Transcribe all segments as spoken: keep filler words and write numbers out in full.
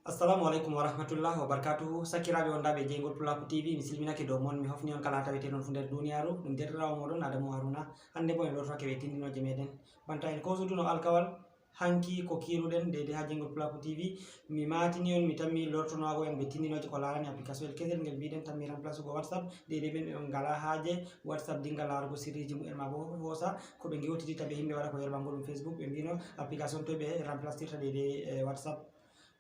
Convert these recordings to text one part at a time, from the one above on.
Assalamu aleykum wa rahmatullah wa barakatuhu. Sakkiraaɓe wondaaɓe e jeyngol Pulaaku T V, mi silminake dow mon, mi hofni on kala haa tawetee non fuu nder duniyaaru. Ɗum deerɗiraawo mooɗon Adamu Haruna. Hannde boo en lortoke bee tinndinooje meeɗen. Banta en koosuduno alkawal, hanki ko kiiruɗen deydey haa jeyngol Pulaaku T V. Mi maatini on, mi tammi lortonoogo en bee tinndinooje ko laarani application el kesel ngel mbiɗen tammi remplace go WhatsApp. Deydey ɓen ɓe on ngalaa haaje WhatsApp dinga laarugo sirriiji mumen maa boo hoosa ko ɓe ngewtidita bee yimɓe, waɗa ko yerɓango ɗum Facebook, ɓe mbino application toy ɓe remplace tirta deydey, eh, WhatsApp.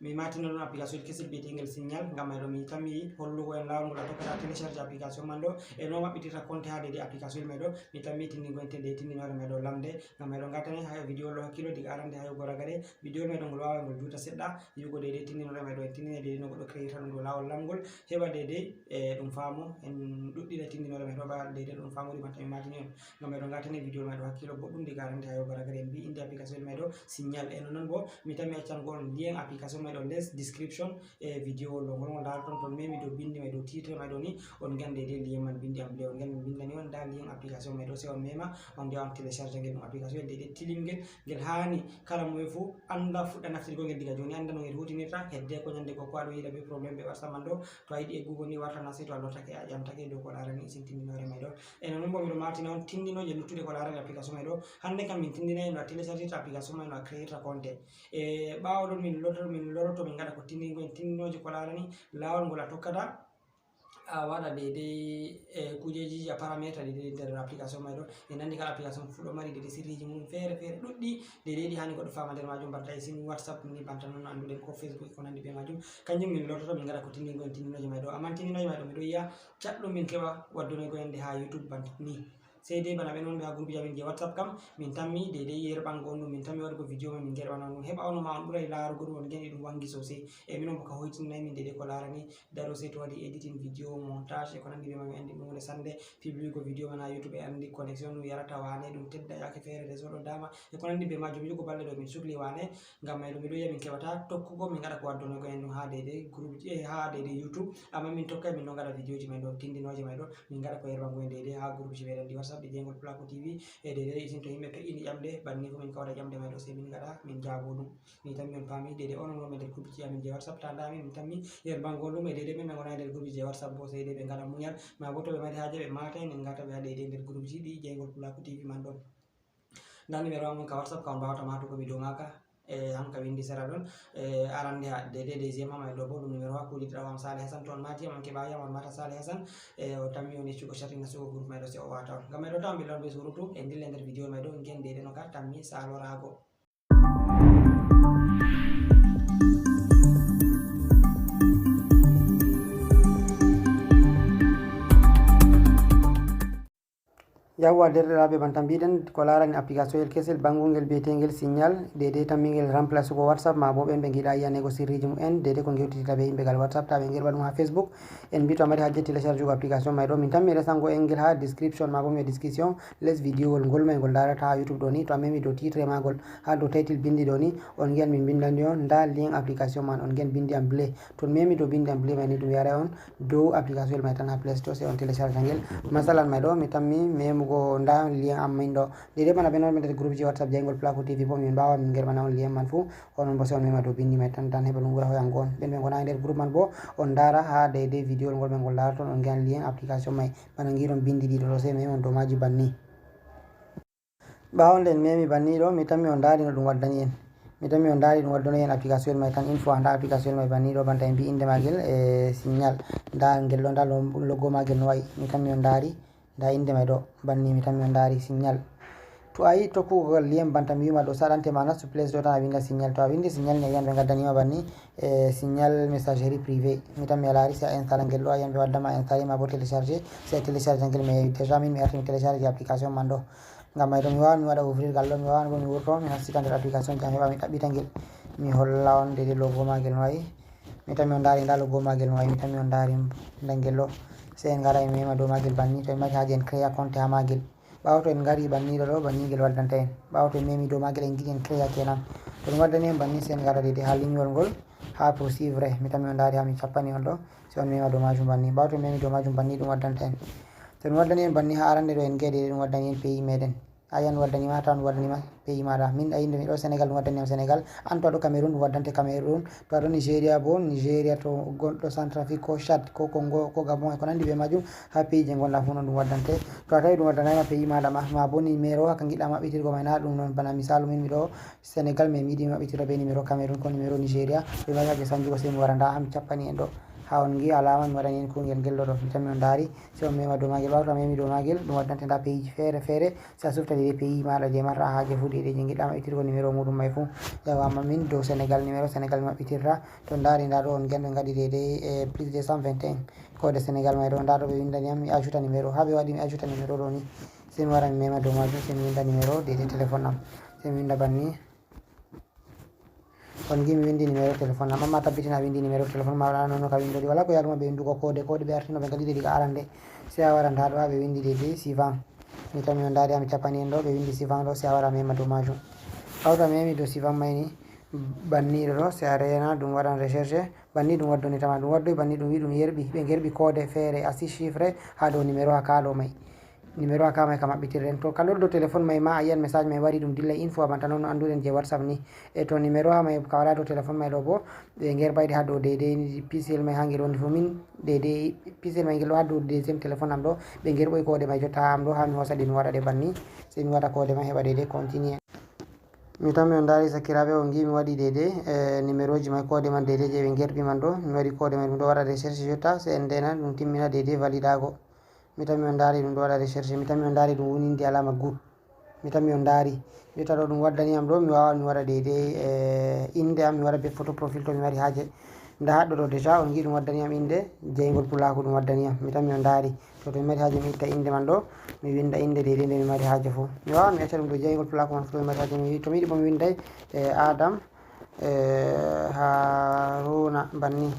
Mi maatino ɗum application kesel biyeteengel Signal, ngam may ɗo mi tammi hollugo en laawol ngol a tokkata télécharge application man ɗo, e no maɓɓitirta compte haa deydey application may ɗo. Mi tammi tindingo en deydey tindinoore may ɗo lamnde, ngam may ɗo ngatane haa video ɗo hakkilo diga arande haa yahugo ragare. Video may ɗo ngol waaway ngol juuta seɗɗa, yi'ugo deydey tindinoore may ɗo, en tindina deydey no goɗɗo créirta ɗum dow laawol lamngol, heɓa deydey, e, ɗum faamo, en ɗuɗɗina tindinoore may ɗo ba deydey ɗum faamori banta mi maatini on. Ngam may ɗo ngatane video may ɗo hakkilo boɗɗum diga arande haa yahugo ragare, en mbi innde application may ɗo Signal. E non non bo, mi tammi accango on lien application may ɗo les description e video ɗo ngol ngol ndaroton ton memi dow bindi may dow titre may ɗo ni, on ngan deydey lien man bindi anglais, on ngan min bindani on nda lien application may ɗo, sey on mema, on ndewa on télécharge ngel ɗum application deydey tilimngel, ngel haani kala moye fuu annda fuɗɗa naftirgo ngel diga jooni, annda no ngel huutinirta, hedde ko nyande go ko a ɗo yiɗa bee problème bee WhatsApp man ɗo, to a yiɗi eggugo ni warta na sey to a lortake a ƴamtake dow ko laarani isin tindinoore may ɗo. E non non bo mi ɗo maatina on tindinooje luttuɗe ko laarani application may ɗo. Hannde kam min tindinay no a téléchargirta application may, no a créirta compte. E ɓaawo ɗon min lorto, min loroto min ngaɗa ko tindingo en tindinooje ko laarani laawol ngol a tokkata a waɗa deydey, e, kuujeeji a parametre deydey nder application may ɗo. En anndi kala application fuu ɗo mari deydey sirriiji mum feere feere ɗuɗɗi deydey ɗi haani goɗɗo faama nder maajum, banta e sin WhatsApp ni, banta non annduɗen ko Facebook e ko nanndi bee maajum. Kanjum min lortoto min ngaɗa ko tindingo en tindinooje may ɗo. Ammaa tindinooje may ɗo mi ɗo yi'a caɗɗum min keɓa waddunoygo en nde haa YouTube banta ni. Sey dey bana ɓe non ɓe haa groupe ji amin jey WhatsApp kam, min tammi deydey yerɓango on ɗum, min tammi waɗugo video man min yerɓana on ɗum. Heɓa on ma on ɓuray laarugo ɗum, on ngeɗi ɗum wanngi sosey. E minon bo ka hoytinay min deydey ko laarani daro sey to waɗi editing video, montage e ko nanndi bee man, mi anndi ɗum huunde sannde. Publigo video man haa YouTube e anndi connexion ɗum yarata waane, ɗum tedda yaake feere réseau ɗo daama e ko nanndi bee maajum. Yi'ugo balɗe ɗo min sukli waane, ngam may ɗum mi ɗo yi'a min keɓata tokkugo min ngaɗa ko waddunoygo en ɗum haa deydey groupe ji, e haa deydey YouTube. Ammaa min tokkay min ɗo ngaɗa video ji may ɗo, tindinooje may ɗo, min ngaɗa ko yerɓango en deydey haa groupe ji meɗen ɗi WhatsApp ɗi jeyngol Pulaaku T V. E deydey isin to yimɓe peƴƴini ƴamɗe, banni fuu min kawra ƴamɗe may ɗo sey min ngaɗa min jaago ɗum. Mi tammi on paami deydey onon wonɓe nder groupe ji amin jey WhatsApp, ta ndaami min tammi yerɓango ɗum e deydey ɓe ɓe ngonaa nder groupe ji jey WhatsApp bo sey dey ɓe ngaɗa munyal. Maa bo to ɓe mari haaje ɓe maata en, en ngata ɓe haa deydey nder groupe ji ɗi jeyngol Pulaaku T V man ɗon. Ndaa numéro am on ka WhatsApp ka on mbaawata maatugo mi dow maaka. E hanka winndi sera ɗon. E arande ha deydey deuxième am e ɗo bo ɗum numéro hakkuji ɗiɗaɓo am Salih Hassan, to on maati am on keɓaaki am on maata Salih Hassan. E o tammi on yeccugo chatting nastugo groupe may ɗo sey o waata on. Ngam may ɗo tawon ɓe lorɓe surutu e ndille nder video may ɗo ngen deydey no ka tammi saloraago. Yawwa, deerɗiraaɓe, banta mbiɗen ko laarani application el kesel banngungel biyeteengel Signal, deydey tammingel remplace go WhatsApp, maa boo ɓen ɓe ngiɗaa yi'aneego sirriiji mumen, deydey ko ngewtitita bee yimɓe gal WhatsApp, taa ɓe ngerɓa ɗum haa Facebook. En mbi to a mari haaje télécharge go application may ɗo, min tammi resango en ngel haa description maa boo mi wi'a discussion, les video wol ngol may ngol ndaarata haa YouTube ɗo ni, to a memi dow titre maagol, haa dow title binndi ɗo ni, on ngi'an min mbinndani on, ndaa lien application man, on ngi'an binndi en bleu. To on memi dow binndi en bleu may ni, ɗum yaray on dow application el may tan haa Play Store, sey on télécharge ngel. Masalan may ɗo, mi tammi memugo ndaa lien am min ɗo. Deydey bana ɓe non ɓe nder groupe ji WhatsApp jeyngol Pulaaku T V bo, min mbaawan min ngerɓana on lien man fuu. Onon bo sey on mema dow binndi may tan, tan heɓa ɗum ɓura hoyango on. Ɓen ɓe ngonaa nder groupe man bo, on ndaara haa deydey video ngol ɓe ngol ndaara ton, on ngi'an lien application may. Bana ngi'uɗon binndi ɗiɗo ɗo, sey meman dow maaji banni. Ɓaawo nde en memi banni ɗo, mi tammi on ndaari no ɗum waddani en. Mi tammi on ndaari ɗum waddani en application may tan, une fois ndaa application may banni ɗo, banta en mbi innde maagel e Signal. Ndaa ngel ɗo, ndaa lo-, logo maagel no wa'i. Mi tammi on ndaari, ndaa innde may ɗo, banni mi tammi on ndaari Signal. To a yiɗi tokkugo lien banta mi wi'ma ɗo, saɗante ma nastu Play Store tan a winnda Signal. To a winndi Signal ni a yi'an ɓe ngaddani ma banni e Signal messagerie privée. Mi tammi a laari, sey a installa ngel ɗo, a yi'an ɓe waddan ma installer maa bo télécharger, sey a télécharge ngel. Mais déjà min mi arti mi télécharge application man ɗo. Ngam may to mi waawan mi waɗa ouvrir ngal ɗo, mi waawan bo mi wurto, mi nastita nder application ji am, heɓa mi ɗaɓɓita ngel. Mi holla on deydey logo maagel no wa'i. Mi tammi on ndaari ndaa logo maagel no wa'i, mi tammi on ndaari ndaa ngel ɗo. Sey en ngara en mema dow maagel banni, to en mari haaje en créa compte haa maagel. Ɓaawo to en ngari banni ɗo ɗo, banni ngel waddanta en. Ɓaawo to en memi dow maagel en ngiɗi en créa kenan. To ɗum waddani en banni sey en ngara deydey haa lignol ngol, haa poursuivre. Mi tammi on ndaari haa mi cappani on ɗo. Sey on mema dow maajum banni. Ɓaawo to on memi dow maajum banni ɗum waddanta en. To ɗum waddani en banni haa arande ɗo en ngi'a deydey ɗum waddani en pays meɗen. A yiyan waddani ma, a tawan waddani ma pays maɗa. Min a yinde mi ɗo Sénégal, ɗum waddani am Sénégal. An to a ɗo Cameroun, ɗum waddante Cameroun. To a ɗo Nigeria bo, Nigeria, to gonɗo Centrafrique, ko Chad, ko Congo, ko Gabon, e ko nandi be majum, ha pays je gonɗa fu non ɗum waddante. To a tawi ɗum waddanai ma pays maɗa ma, ma bo numéro haka giɗɗa maɓɓitirgo mai na ɗum non. Bana misalu min mi ɗo Sénégal, mi yiɗi mi maɓɓitira be numéro Cameroun ko numéro Nigeria. To mi mari haje sanjugo, sai mi wara nda ha mi cappani en ɗo. Ha on gi alama mi waɗani en kungel gel ɗo, ɗo. Mi tammi on ndari, sai on mema dow magel. Ɓawo to a memi dow magel, ɗum waddante nda pays ji fere fere. Sai a sufta dede pays maɗa je marɗa haje fu, dede je giɗɗa maɓɓitirgo numéro muɗum mai fu. Yawa, amma min dow Sénégal, numéro Sénégal mi maɓɓitirta. To ndari nda ɗo on gen ɓe ngaɗi dede e plus deux cent vingt et un code Sénégal mai ɗo. Nda ɗo ɓe windani am mi ajouta numéro. Ha ɓe waɗi mi ajouta numéro ɗo ni. Sai mi wara mi mema dow majum, sai mi winda numéro dede téléphone am. Sai mi winda banni. On gi mi windi numéro téléphone am, amma tabbitina a windi numéro téléphone ma, wala nono ka windodi, wala ko yaɗuma be windugo code, code ɓe artino ɓe gadide diga arande. Sai a wara nda ɗo ha ɓe windi dede suivant. Mi tammi on ndari ha mi cappani en ɗo, ɓe windi suivant ɗo, sai a wara a mema dow majum. Ɓawo to a memi dow suivant mai ni, banni ɗo ɗo, sai a rena ɗum waɗan recherche, banni ɗum waddonitama, ɗum waddoi banni ɗum wi ɗum yerɓi, ɓe gerɓi code fere, a six chiffre ha dow numéro ha ka ɗo mai. Numéro ha ka mai ka maɓɓitirɗen. To ka noddo téléphone mai ma a yiyan message mai wari ɗum dillai info, banta non no anduɗen je WhatsApp ni. E to numéro ha mai ka wala dow téléphone mai ɗo bo, ɓe gerɓai ɗe ha dow dede pisel mai ha ngel woni fu min, dede pisel mai ngel ɗo ha dow deuxième téléphone am ɗo, ɓe gerɓoi code mai jotta ha am ɗo ha mi hosa ɗe mi waɗa ɗe banni, sai mi waɗa code mai heɓa dede continue. Mi tammi on ndari sakiraaɓe, on ngi mi waɗi dede, eh, numéro ji mai code man dede je ɓe gerɓi man ɗo, mi waɗi code mai ɗum ɗo waɗa recherche jotta, sai en ndena ɗum timmina dede validago. Mi tammi on ndari ɗum ɗo waɗa recherche, mi tammi on ndari ɗum woni inde alama good. Mi tammi on ndari. Jotta ɗo ɗum waddani am ɗo, mi wawan mi waɗa dede, eh, inde am, mi waɗa be photo profil to mi mari haje. Nda haɗɗo ɗo déjà, on ngi ɗum waddani am inde, jeyngol pulaku ɗum waddani am. Mi tammi on ndari. To, to mi mari haje mi itta inde man ɗo, mi winda inde dede nde mi mari haje fu. Mi wawan mi acca ɗum ɗo jeyngol pulaku man fu to mi mari haje. Mi, to mi yiɗi bo mi winday, eh, Adam, eh, Haruna banni.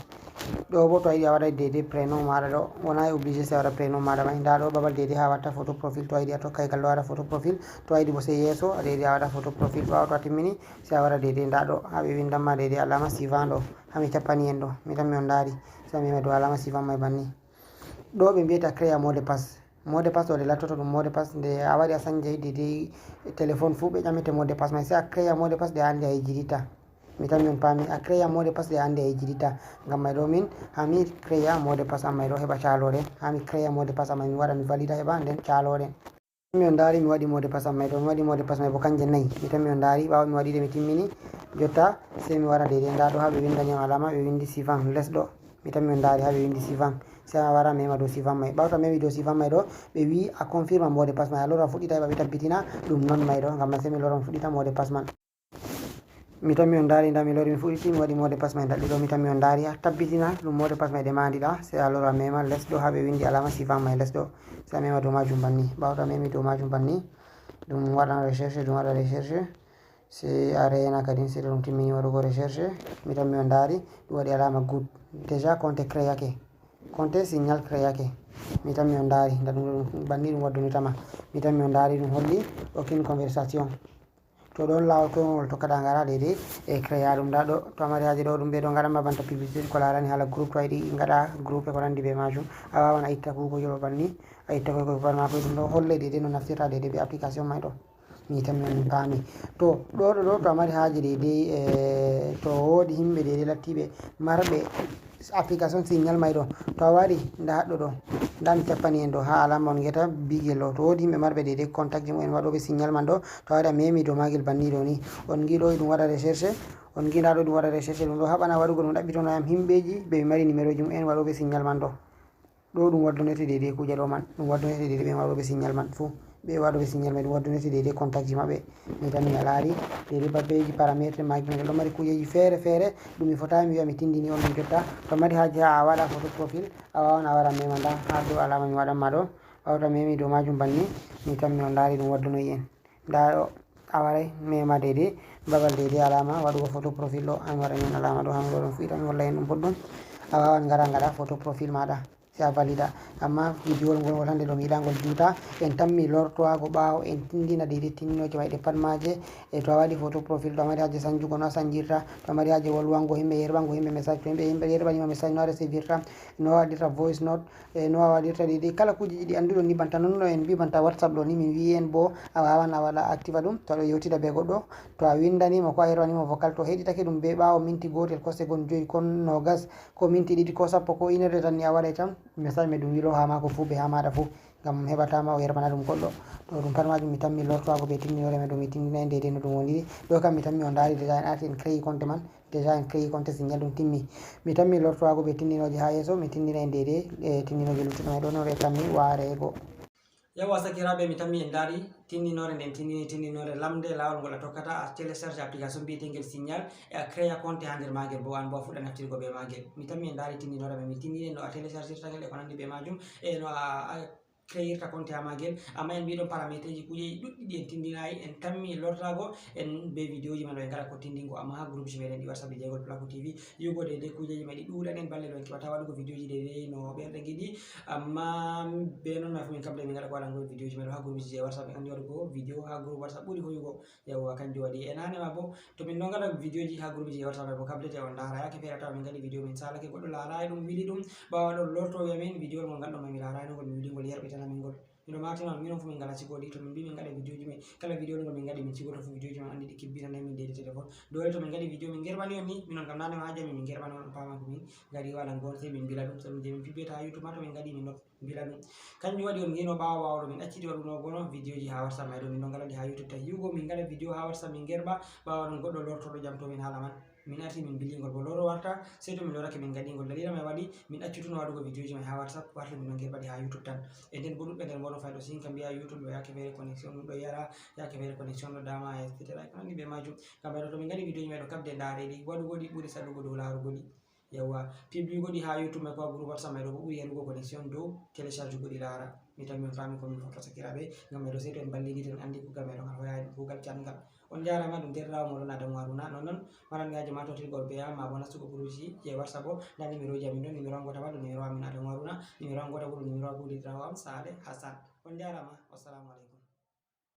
Ɗo bo to a yiɗi a waɗa dede prénom maɗa ɗo, wona obligé sai a waɗa prénom maɗa mai. Nda ɗo babal dede ha watta photo profil, to a yiɗi a tokka e gal ɗo waɗa photo profil, to a yiɗi bo sai yeso, a dede a waɗa photo profil, ɓawo to a timmini, sai a waɗa dede nda ɗo, ha ɓe windamma dede alama suivant ɗo, ha mi cappani en ɗo, mi tammi on ndari, sai a mema dow alama suivant mai banni. Ɗo ɓe mbiyata créa mot de passe. Mot de passe ɗo ɗe lattoto ɗum mot de passe nde a waɗi a sanjay dede téléphone fu ɓe ƴamete mot de passe mai, sai a créa mot de passe ɗe a andi a yejjitita. Mi tammi on paami, a créa mot de passe ɗe a andi a yejjitita. Ngam mai ɗo min, ha mi créa mot de passe am mai ɗo heɓa caloɗen. Ha mi créa mot de passe am mai mi waɗa mi valida heɓa nden caloɗen. Mi on ndari mi waɗi mot de passe am mai ɗo, mi waɗi mot de passe mai bo kanje nayi. Mi tammi on ndari ɓawo mi waɗi ɗe mi timmini. Jotta sai mi wara dede nda ɗo ha ɓe windani am alama ɓe windi suivant les ɗo. Mi tammi on ndari ha ɓe windi suivant. Sai a wara mema dow suivant mai. Ɓawo to a memi dow suivant mai ɗo, ɓe wi a confirme mot de passe mai. Alors a fuɗɗita heɓa ɓe tabbitina ɗum non mai ɗo. Ngam mai sai mi lora mi fuɗɗita mot de passe man. Mi tammi on ndari nda mi lori mi fuɗɗiti mi waɗi mot de passe mai ndaɗɗi ɗo. Mi tammi on ndari a tabbitina ɗum mot de passe mai ɗe mandi ɗa. Sai alors a mema les ɗo ha ɓe windi alama suivant mai les ɗo. Sai a mema dow majum banni. Ɓawo to a memi dow majum banni, ɗum waɗan recherche, ɗum waɗa recherche. Sai a rena kadin sai ɗum timmini waɗugo recherche. Mi tammi on ndari ɗum waɗi alama good. Déjà compte créake. Compte signal créake. Mi tammi on ndari nda ɗum ɗo ɗum banni ɗum waddunitama. Mi tammi on ndari ɗum holli aucune conversation. To ɗon lawol koyngol tokkata ngara dede e créa ɗum nda ɗo. To a mari haje ɗo ɗum ɓe ɗo ngaɗanma banta publicité ko larani hala groupe, to a yiɗi ngaɗa groupe ko nandi be majum. A wawan a itta kugo joɗo banni, a itta koy koy banma koy ɗum ɗo holle dede no naftirta dede be application mai ɗo. Mi tammi on paami. To ɗo ɗo ɗo to a mari haje dede, eh, to wodi himɓe dede lattiɓe marɓe application signal mai ɗo. To a wari nda haɗɗo ɗo, nda mi cappani en ɗo ha alama on ngeta bigel ɗo. To wodi himɓe marɓe dede contact ji mumen waɗoɓe signal man ɗo, to a wari a memi dow magel banni ɗo ni. On ngi ɗo ɗum waɗa recherche, on ngi nda ɗo ɗum waɗa recherche ɗum ɗo haɓana waɗugo ɗum ɗaɓɓitono yam himɓeji ɓe mi mari numéro ji mumen waɗoɓe signal man ɗo. Ɗo ɗum waddunete dede kuje ɗo man, ɗum waddunete dede ɓe waɗoɓe signal man fu. Ɓe waɗoɓe signal mai ɗum waddunete dede contact ji maɓɓe. Mi tan mi a laari dede babbeji parametre maji mai ɗo mari kujeji fere fere ɗum mi fotani mi wiya mi tindini on ɗum jotta. To mari haji ha a waɗa photo profil a wawan a wara mema nda ha dow alama mi waɗan ma ɗo. Ɓawta memi dow majum banni mi tan mi on laari ɗum waddunoyi en. Nda ɗo a waray mema dede babal dede alama waɗugo photo profil ɗo an waɗa en alama ɗo han ɗo ɗon fuɗɗita mi holla en ɗum boɗɗum. A wawan ngara ngaɗa photo profil maɗa. Si a valida. Amma vidéo ngol ngol hannde ɗo mi yiɗa ngol juuta. En tammi lortowago ɓaawo en tindina deydey tindinooje mayɗe pat maaje. E to a waɗi photo profil, to a mari haaje sanjugo no a sanjirta, to a mari haaje wolwango himɓe, yerɓango himɓe message, to himɓe, himɓe yerɓanima message no a recevirta, no a waɗirta voice note, e no a waɗirta ɗiɗi. Kala kuujeji ɗi annduɗon ni banta non no en mbi banta WhatsApp ɗo ni, min wi'i en bo a wawan a waɗa activa ɗum. To aɗo yewtida be goɗɗo, to a windanimo ko a yerɓanimo vocal, to heɗitake ɗum be ɓaawo minti gootel ko seconde joyi ko nogas ko minti ɗiɗi ko sappo ko une heure de temps ni a waɗay tan, message me ɗum wilo ha maako fuu be ha maɗa fuu, ngam heɓata ma o yerɓana ɗum goɗɗo. To ɗum pat majum mi tammi lortowago be tindinoore me ɗo mi tindina en deydey no ɗum woniri. Ɗo kam mi tammi on ndaari déjà en arti en créé compte man, déjà en créé compte Signal ɗum timmi. Mi tammi lortowago be tindinooje ha yeeso, mi tindina en deydey e tindinooje luttuɗe may ɗo no re tammi wareego. Yawwa sakiraaɓe, mi tammi en ndaari tindinoore nden, tindini tindinoore lamnde, laawol ngol a tokkata, a télécharge application mbiyetengel Signal e a créa compte haa nder maagel bo, an bo a fuɗɗa naftirgo be maagel. Mi tammi en ndaari tindinoore men, mi tindini no a téléchargirta ngel e ko nanndi be maajum, e no a, a créirta compte haa maagel. Amma en mbiɗon parametreji kuujeji ɗuɗɗi ɗi en tindinayi, en tammi lortaago en be vidéoji men ɗo en ngaɗa ko tindingo, amma haa groupeji meɗen ɗi WhatsApp ɗi Jeygol Placo T V, yugo deydey kuujeji men ɗi ɗuuɗan en, balɗe ɗo en keɓata waɗugo vidéoji deydey no ɓerɗe ngiɗi. Amma be non ma fu min kam de min ngaɗa ko waɗango vidéoji men ɗo haa groupeji je WhatsApp, en anndi waɗugo vidéo haa groupe WhatsApp ɓuri hoyugo. Yawwa, kanjum waɗi e nane ma bo, to min ɗon ngaɗa vidéoji haa groupeji je WhatsApp bo, kablete on ndaara. Yaake feere tawa min ngaɗi vidéo min saalake, goɗɗo laarayi ɗum, wili ɗum, ɓaawo ɗon lorto wi'a min vidéo ngol nganɗon ma mi laarayi no ngol, mi wili ngol yerɓitana min ngol. Miɗo matina on, minon fu min ngala sigooɗi, to min mbi min ngaɗa vidéoji men, kala vidéo ɗo min ngaɗi min sigoto fu vidéoji men anndi ɗi kibbinanay min deydey téléphone. Dole to min ngaɗi vidéo min ngerɓani on ni, minon kam nane ma haa jami min ngerɓana on, on paama ko min ngaɗi wala ngon sey min mbila ɗum, sabu je min pibbeta haa YouTube ma to min ngaɗi min not mbila ɗum. Kanjum waɗi on ngino ɓaawo ɓaawo ɗo min acciti waɗunogo no vidéoji haa WhatsApp may ɗo, min ɗon ngaɗa ɗi haa YouTube tan. Hiwgo min ngaɗa vidéo haa WhatsApp min ngerɓa, ɓaawo ɗon goɗɗo lortoɗo jamto min haala man. Min arti min mbili ngol bo loro warta, sey to min lorake min ngaɗi ngol. Dalila may waɗi min accutuno waɗugo vidéoji may haa WhatsApp, warta min ɗon ngerɓa ɗi haa YouTube tan. E nden bo ɗuɗɓe nder mooɗon fayɗo sinka mbi'a YouTube ɗo yaake feere connexion ɗum ɗo yara, yaake feere connexion ɗo dama, et cetera. E ko nanndi be maajum. Ngam ɓayɗo to min ngaɗi vidéoji may ɗo kabde ndaareyɗi, waɗugo ɗi ɓuri saɗugo dow laarugo ɗi. Yawwa, pibligo ɗi haa YouTube may ko haa groupe WhatsApp may ɗo bo ɓuri yarugo connexion dow télécharge go ɗi laara. Mi tammi on paami ko min fotta sakiraaɓe, ngam ɓayɗo sey to en mballidi tan anndi kuugal may ɗo ngal hoyaani ɗum kuugal canngal. On njaaraama, ɗum deerɗiraawo mooɗon Adamu Haruna. Non non, maran ngaajo ma tottirgol be am, ma bo nastugo groupeji je WhatsApp o. Ndaa numéroji amin ɗon, numéro an goota ma ɗo numéro amin Adamu Haruna, numéro an goota bo ɗum numéro an kuuɗirɗo am Saale Hassan. On njaaraama, wassalamu aleykum.